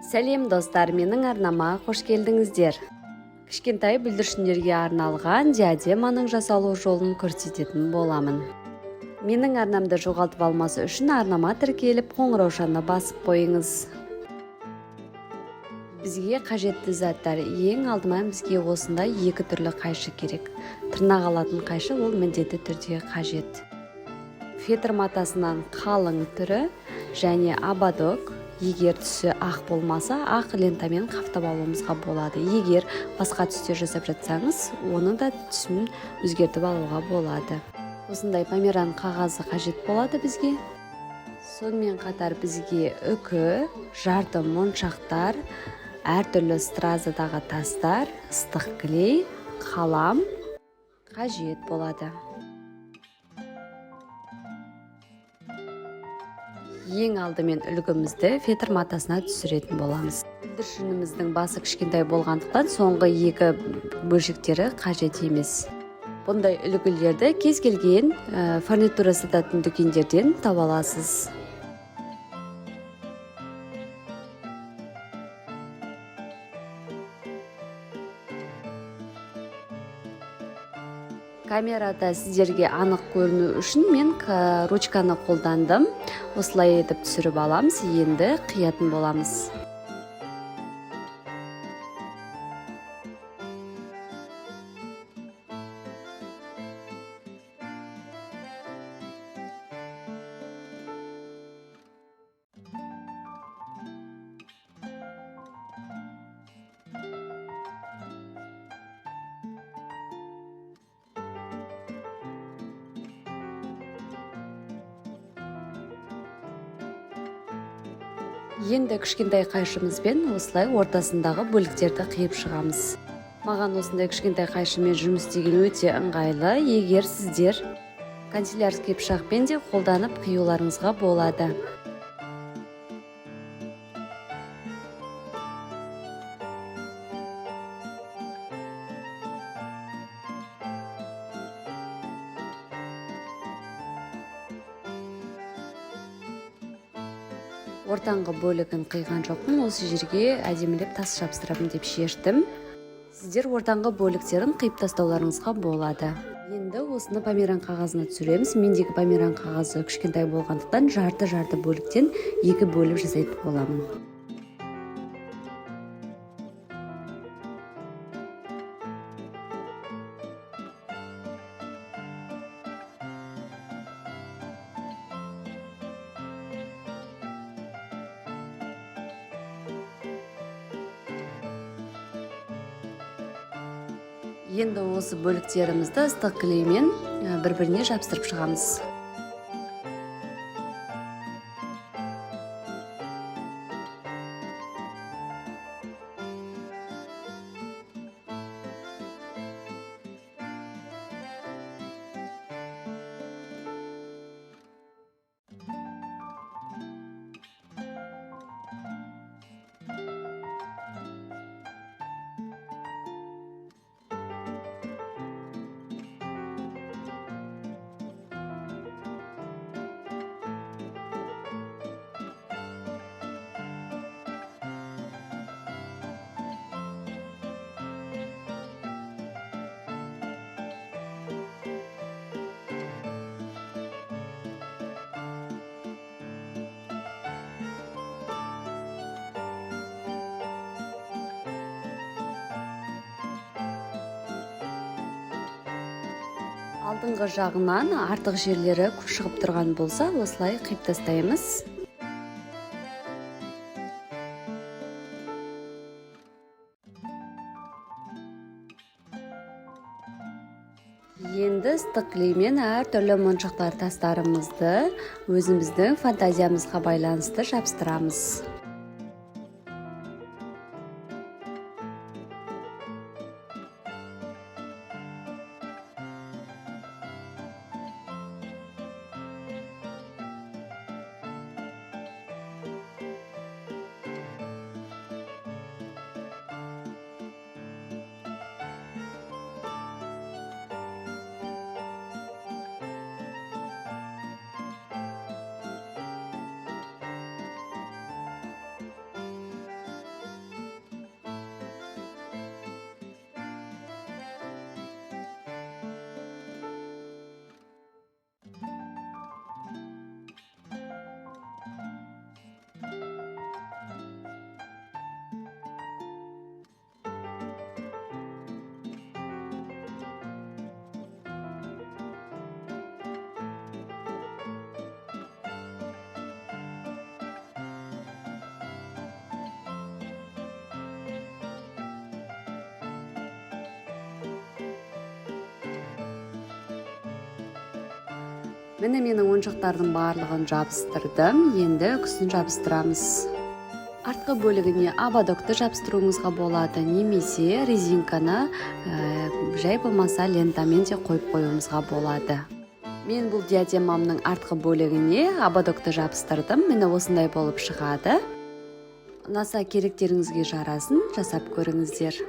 Сәлем достар, менің арнама қош келдіңіздер. Кішкентай бүлдіршіндерге арналған диадеманың жасалу жолын көрсететін боламын. Менің арнамды жоғалтып алмас үшін арнама тіркеліп, қоңыраушаны басып қойыңыз. Бізге қажетті заттар. Ең алдымен бізге осындай екі түрлі қайшы керек. Тырнақ алатын қайшы ол міндетті түрде қажет. Фетр матасынан қалың түрі және ободок. Егер түсі ақ болмаса, ақ лентамен қаптап алуымызға болады. Егер басқа түсте жасап жатсаңыз, оның да түсін өзгертіп алуға болады. Осындай померан қағазы қажет болады бізге. Сонымен қатар бізге үкі, жарты моншақтар, әртүрлі стразадағы тастар, ыстық клей, қалам қажет болады. Ең алдымен үлгімізді фетр матасына түсіретін боламыз. Бүлдіршініміздің басы кішкентай болғандықтан соңғы екі бөлшектері қажет емес. Бұндай үлгілерді кез келген фурнитура сататын дүкендерден таба аласыз. Камерада сіздерге анық көріну үшін мен ручканы қолдандым. Осылай етіп түсіріп аламыз, енді қиятын боламыз. Енді кішкентай қайшымызбен осылай ортасындағы бөліктерді қиып шығамыз. Маған осындай кішкентай қайшымен жұмыс істеген өте ыңғайлы. Егер сіздер канцелярский пышақпен де қолданып қиюларыңызға болады. Ортаңғы бөлігін қиған жоқпын, осы жерге әдемілеп тас жабыстырамын деп шештім. Сіздер ортаңғы бөліктерін қиып тастауларыңызға болады. Енді осыны померан қағазына түсіреміз. Мендегі померан қағазы кішкентай болғандықтан жарты-жарты бөліктен екі бөліп жасайтын боламын. Енді осы бөліктерімізді ыстық клеймен бір-біріне жабыстырып шығамыз. Алдыңғы жағынан артық жерлері шығып тұрған болса, осылай қиып тастаймыз. Енді ыстық клеймен әртүрлі моншақтар тастарымызды өзіміздің фантазиямызға байланысты жабыстырамыз. Міне, менің ойыншықтардың барлығын жабыстырдым, енді үкісін жабыстырамыз. Артқы бөлігіне ободокты жабыстыруыңызға болады немесе резинканы, жай болмаса лентамен де қойып қоюыңызға болады. Мен бұл диадемамның артқы бөлігіне ободокты жабыстырдым. Міне, осындай болып шығады. Ұнаса, керектеріңізге жарасын, жасап көріңіздер.